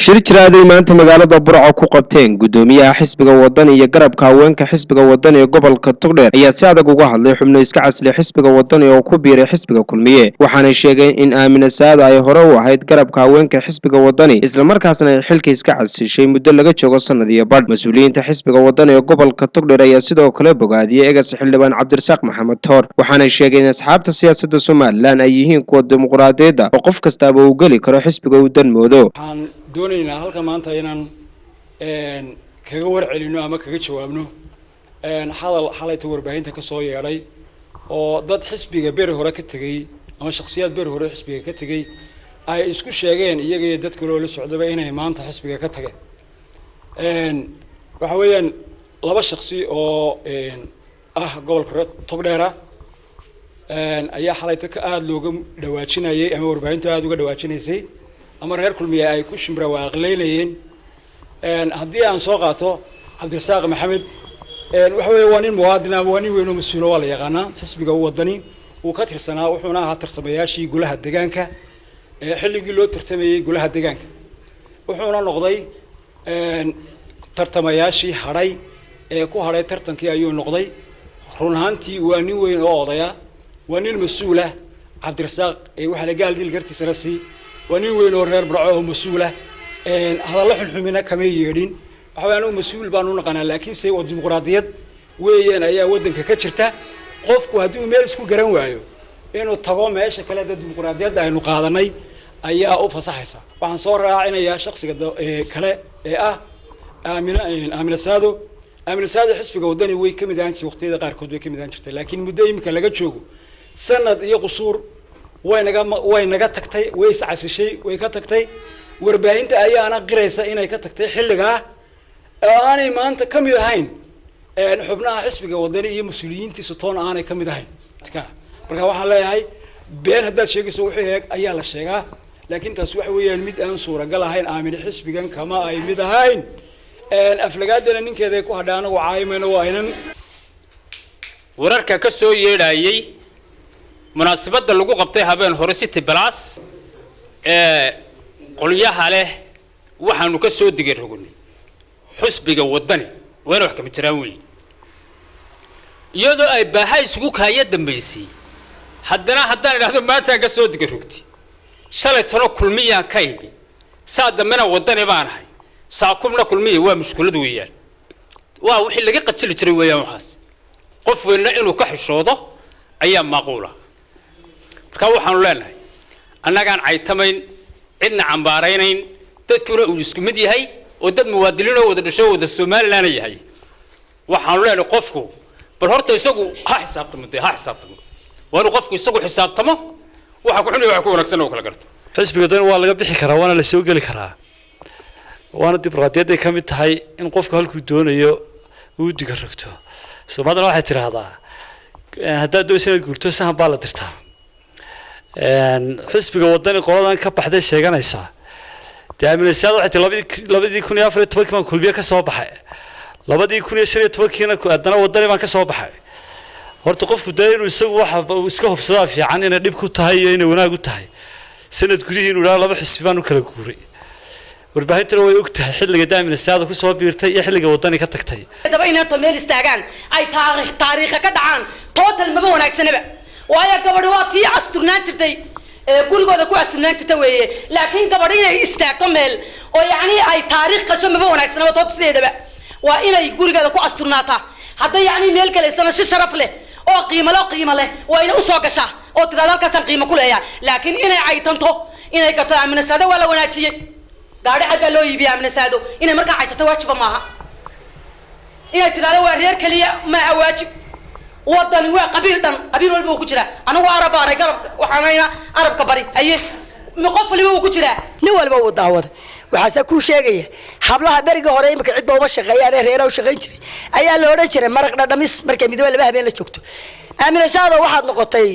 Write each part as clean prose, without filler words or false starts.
Shir jiraaday maanta magaalada Burco ku qabteen guddoomiyaha xisbiga Wadani iyo garabka haweenka xisbiga Wadani ee gobolka Togdheer ayaa si adag uga hadlay xubno iska casilay xisbiga Wadani oo ku biiray xisbiga Kulmiye. Waxaanay sheegeen in Aamina Saado ay hore u ahayd garabka haweenka xisbiga Wadani, islamarkaasna ay xilka iska casishay muddo laga joogo sanad iyo badh. Mas-uuliyiinta xisbiga Wadani ee gobolka Togdheer ayaa sidoo kale bogaadiyey egas xildhibaan Cabdirasaaq Maxamed Toor. Waxaanay sheegeen in asxaabta siyaasadda Somaliland ay yihiin kuwa dimuqraadiyadda oo qof kastaaba uu geli karo xisbiga uu dan moodo. Waxaan doonaynaa halka maanta inaan kaga warcelino ama kaga jawaabno hadal xalayta warbaahinta kasoo yeedhay oo dad xisbiga beri hore ka tegey ama shaksiyaad beri hore xisbiga ka tegey ay isku sheegeen, iyaga iyo dad kaloo la socdaba, inay maanta xisbiga ka tageen. Waxa weeyaan laba shaksi oo ah gobolka Togdheera ayaa xalayta ka aada looga dhawaajinayay ama warbaahintu aada uga dhawaajinaysay ama reer Kulmiye ay ku shimbirawaaqleynayeen. Haddii aan soo qaato Cabdirasaaq Maxamed, waxa weeye waa nin muwaadin ah, waa nin weyn oo mas-uulo, waa la yaqaanaa. Xisbiga Wadani uu ka tirsanaa, wuxuuna ahaa tartamayaashii golaha deegaanka xilligii loo tartamayey golaha deegaanka, wuxuuna noqday tartamayaashii hadhay ee ku hadhay tartankii ayuu noqday. Run ahaantii waa nin weyn oo odaya, waa nin mas-uulah. Cabdirasaaq waxaa la gaal dil gartiisana sii, waa nin weyn oo reer Burco oo mas-uulah. Hadallo xunxumina kama yeedhin. Waxa way anigu mas-uul baan u naqanaa, laakiinse oo dimuqraadiyad weeyaan ayaa waddanka ka jirta. Qofku haddii uu meel isku garan waayo, inuu tago meesha kale da dimuqraadiyadda aynu qaadanay ayaa u fasaxaysa. Waxaan soo raacinayaa shaksiga kale ee ah Aamina, Aamina Saado. Aamina Saado xisbiga Waddani way kamid ahaan jirtay, waqtiyada qaarkood way kamid ahaan jirtay, laakiin muddo imika laga joogo sanad iyo qusuur way naga tagtay, way iscasishay, way ka tagtay. Warbaahinta ayaana qiraysa inay ka tagtay xilligaa oo aanay maanta ka mid ahayn xubnaha xisbiga Wadani iyo mas-uuliyiintiisa toon aanay ka mid ahayn. Marka waxaan leeyahay, been haddaad sheegayso wixii eeg ayaa la sheegaa, laakiin taas waxa weeyaan mid aan suuragal ahayn. Aamine xisbigan kama ay mid ahayn. Aflagaadana ninkeeday ku hadha, anagu caayimayno, waa inan. Wararka ka soo yeedhayay munaasabadda lagu qabtay habeen hore City Palace ee qolyaha leh waxaanu ka soo digay rognay xusbiga Waddani wayna wax kama jiraan weeye. Iyadoo ay baaha isugu kaaya dambaysay, haddana haddaan idhahdo maantaan ka soo digay rogti, shalay tano Kulmiyaan ka imi, saa dambena Waddani baan ahay, saakubna Kulmiya, waa mushkulad weeyaan. Waa wixii laga qajili jiray weeyaan. Waxaas qof weynna inuu ka xishoodo ayaa maaquula. Marka waxaanu leenahay, annagaan caytamayn, cidna cambaaraynayn, dadkuna uu isku mid yahay oo dad muwaadiniinoo wada dhasho wada Somalilandna yahay, waxaanu leenahay qofku bal horta isagu ha xisaabtamo dee, ha xisaabtamo. Waa inuu qofku isagu xisaabtamo, waxa ku xun iyo waxa ku wanaagsan oo kala garto. Xisbiga Dan waa laga bixi karaa, waana la soo geli karaa, waana dimuqraadiyadday ka mid tahay in qofku halkuu doonayo uu diga rogto. Soomaalidana waxay tidhaahdaa, haddaad doonaysa inaad guurto, sahan baa la dirtaa. Xisbiga Wadani qoladan ka baxday sheeganaysa dee, Aaminasaad waxay tihi 2014-kii baan Kulmiye ka soo baxay, 2015-kiina haddana Wadani baan ka soo baxay. Horta qofku dee inuu isagu waxa uu iska hubsadaa fiican, inay dhib ku tahay iyo inay wanaag u tahay. Sanad gudihii inuu idhaha laba xisbi baan u kala guuray, warbaahintuna way og tahay xilliga daaminasaada kusoo biirtay iyo xilliga Wadani ka tagtay. Daba inay horta meel istaagaan ay taariikh taariikha ka dhacaan total maba wanaagsanaba, waayo gabadhi waa tii asturnaan jirtay ee gurigooda ku asturnaan jirta weeye. Laakiin gabadhi inay istaagto meel oo yacni ay taariikh gasho maba wanaagsanaba toota. Sideedaba waa inay gurigeeda ku asturnaataa. Hadday yacni meel galaysana, si sharaf leh oo qiimo leh, qiimo leh waa inay usoo gashaa oo tidhahdo halkaasaan qiimo ku leeyahay. Laakiin inay caytanto, inay gato Aaminasaado waa la wanaajiyey, gaadhi cad baa loo iibiyay Aaminasaado, inay markaa caytato waajiba maaha. Inay tidhahdo waa reer keliya maaha waajib. Wadani waa qabiil dhan, qabiil walba uu ku jiraa. Anigu Arab baanay, garabka waxaanayna Arabka bari haye, qof waliba uu ku jiraa. Nin walba uu daawaday. Waxaase kuu sheegaya, hablaha beriga hore imika cidba uma shaqeeyaan ee reeraha u shaqayn jiray ayaa la odhan jiray maraq dhadhamis. Markay midaba laba habeen la joogto, Aamina Saado waxaad noqotay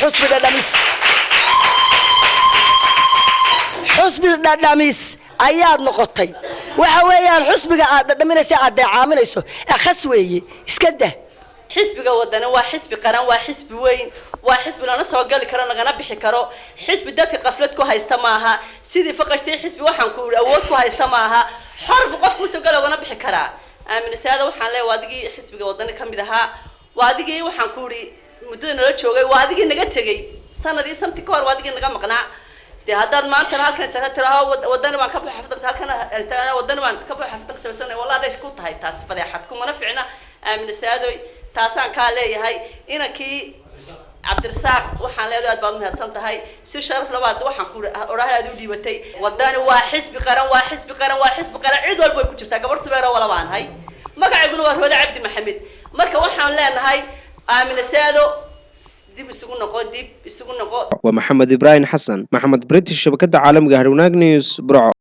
xusbi dhadhamis, xusbi dhadhamis ayaad noqotay. Waxa weeyaan xusbiga aad dhadhaminaysa, aad deecaaminayso, akhas weeye, iska dah. Xisbiga Wadani waa xisbi qaran, waa xisbi weyn, waa xisbi lana soo gali karo, lagana bixi karo. Xisbi dadka qaflad ku haysta maaha, sidii faqashtii xisbi waxaan ku iri awood ku haysta maaha. Xor bu qofku usoo gali ogana bixi karaa. Aamina Saada waxaan leeyahay, waa adigii xisbiga Wadani ka mid ahaa, waa adigii waxaan ku iri muddada nala joogay, waa adigii naga tegey sanadii samti ka hor, waa adigii naga maqnaa. Dee haddaad maantana halkan istaagta tiraho Wadani baan ka baxay, xafadda halkan istaagana Wadani baan ka baxay, xafadda ka samaysanay, wallahi aday ku tahay taas fadeexad, kumana ficna. Aamina Saadoy, taasaan kaa leeyahay. Inankii Cabdirasaaq waxaan leedahay, aad baad umahadsan tahay, si sharaf labaad waxaan ku odhahay aad u dhiibatay. Wadani waa xisbi qaran, waa xisbi qaran, waa xisbi qaran. Cid walba way ku jirtaa. Gabadh Subeero wala baan ahay, magacayguna waa Roode Cabdi Maxamed. Marka waxaan leenahay, Aamina Saado, dib isugu noqo, dib isugu noqo. Waa Maxamed Ibraahim Xasan, Maxamed British, shabakada caalamiga Harwanaag News, Burco.